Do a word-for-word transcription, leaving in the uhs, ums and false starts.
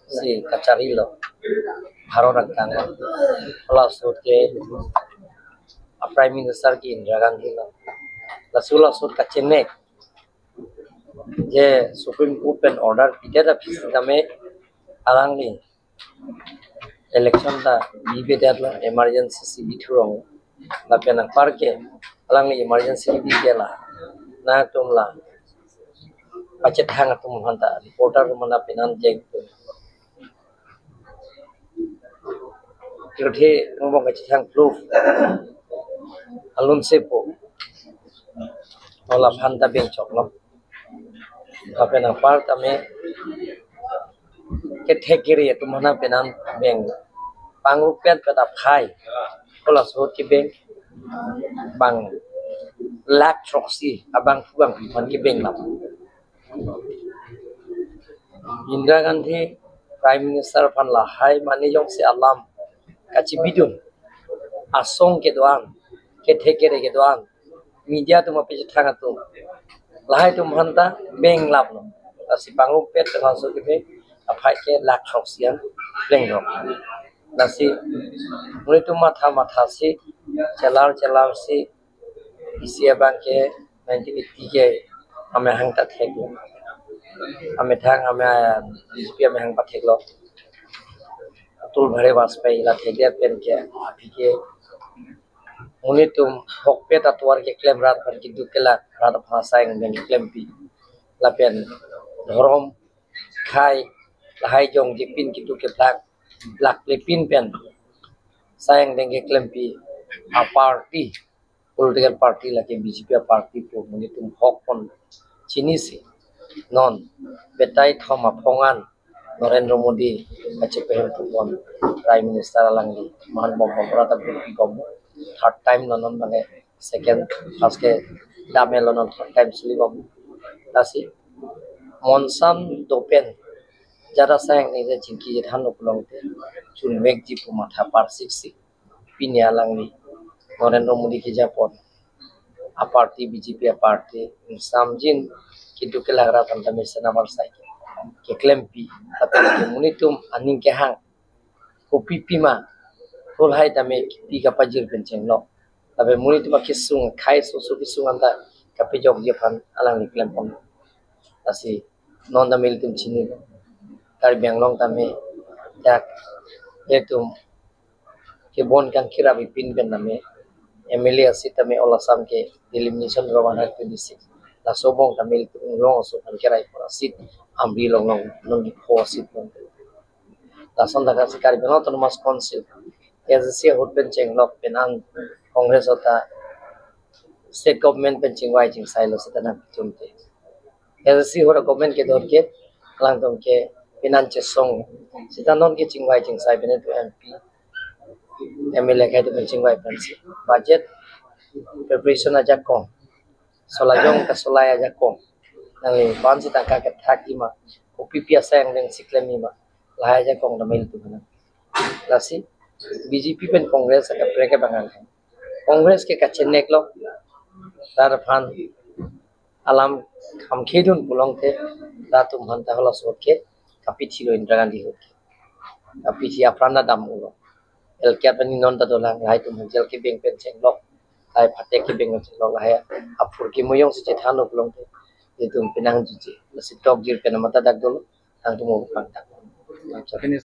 si kacharilo, Bharat angkang lo. Hala ahut ke a Prime Minister ke Indira Gandhi lo. Laso hala ahut kachenek je Supreme Court pen order pidet aphi sitame alangli election ta bibedet lo, emergency si bithurong. Lapen anpar ke alangli emergency bidet la, nangtum la pachethang atum aphanta, reporter atum aphanta penan jeng. Tirthe angbong kachethang proof alun sepo. Nola aphanta beng choklo. Lapen anpar tame kethek kere atum aphanta penan beng. Pangrupet pen aphai hala ahut kebeng bang lakh throksi abang phu abang phu aphan kebeng lam. Indira Gandhi Prime Minister aphan lahai mane jongsi alam kachibidun, asong kedo-an, kethek kere kedo-an, media atum apachethang atum, lahai atum aphanta beng laplo. Lasi pangrupet pen hala ahut kebeng aphai ke lakh throksi an plenglo. Lasi monit atum matha matha si, chelar chelar si, isi abang ke nineteen eighty ke amahang ta theklo. Amethang amahang, B J P amahang patheklo. Atal Bihari Vajpayee la thekdet pen ke aphi ke monit atum ahokpet atovar keklem rat aphan keduk kelak rat aphan asai angdeng keklempi. Lapen dhorom khei lahai jongji pin keduk keplak, plakple pin pen asai angdeng keklempi a party, political party lake B J P a party pu monit atum ahok pon chinisi. Non batai thom aphong an Narendra Modi kachepahem pu pon Prime Minister alangli man bom bom rat abang pi bom, third time lo non, mane second, first ke dam-et lo, non third time suli bom. Lasi monsam dopen jara asai angdeng chingki chethanlo pulote chunvekji pu matha parsik si pini alangli Narendra Modi keja pon a party, B J P a party, ingsamjin keduk kelak rat aphan tame sena marsai keklempi, tapi ke monit atum aning kehang kopi pima, hala ahai tame kipi kapajir pen chenglok. Tapi monit atum akesung, khei soso kesung anta kapejokji aphan alangli klem pon. Lasi non tame ilitum chini, Karbi Anglong tame dak ilitum kebon kangkirap ipin pen tame M L A aseat tame all Assam ke delimitation round one hundred twenty-six. Laso angbong tame ilitum Inglong aso aphan kerai pon aseat, Amri Longlong, Nongkipho aseat pon. Lason dak si Karbi Anglong Autonomous Council, A S D C ahut pen chenglok pen an Congress ota state government pen chingvai chingsailo seta nangchumte. A S D C ahut a government kedo ke alangtum ke penan chesong. Seta non ke chingvai chingsai pen itum M P, M L A akhei atum pen chingvai pensi budget preparation ajakong, solajong kasolai ajakong, nangli ko-ansi tangka kethakji ma, kopi pi asai angdeng si klemji ma, lahai ajakong tame ilitum nang. Lasi B J P pen Congress akaprek abang an. Congress ke kacheneklo, rat aphan alam khamkhedun pulote rat atum aphanta hala ahut ke kapithilo, Indira Gandhi ahut ke kapithi, apran ta dam-ulo. L K R pen non ta dolang, lahai atum aphan jail kebeng pen chenglok, lahai phatek kebeng pen chenglok, lahai aphurkimo jongsi chethanlo pulote itum penang juji. Lasi tokjir pen amat ta dak dolo, nangtum aphan ta. Finish.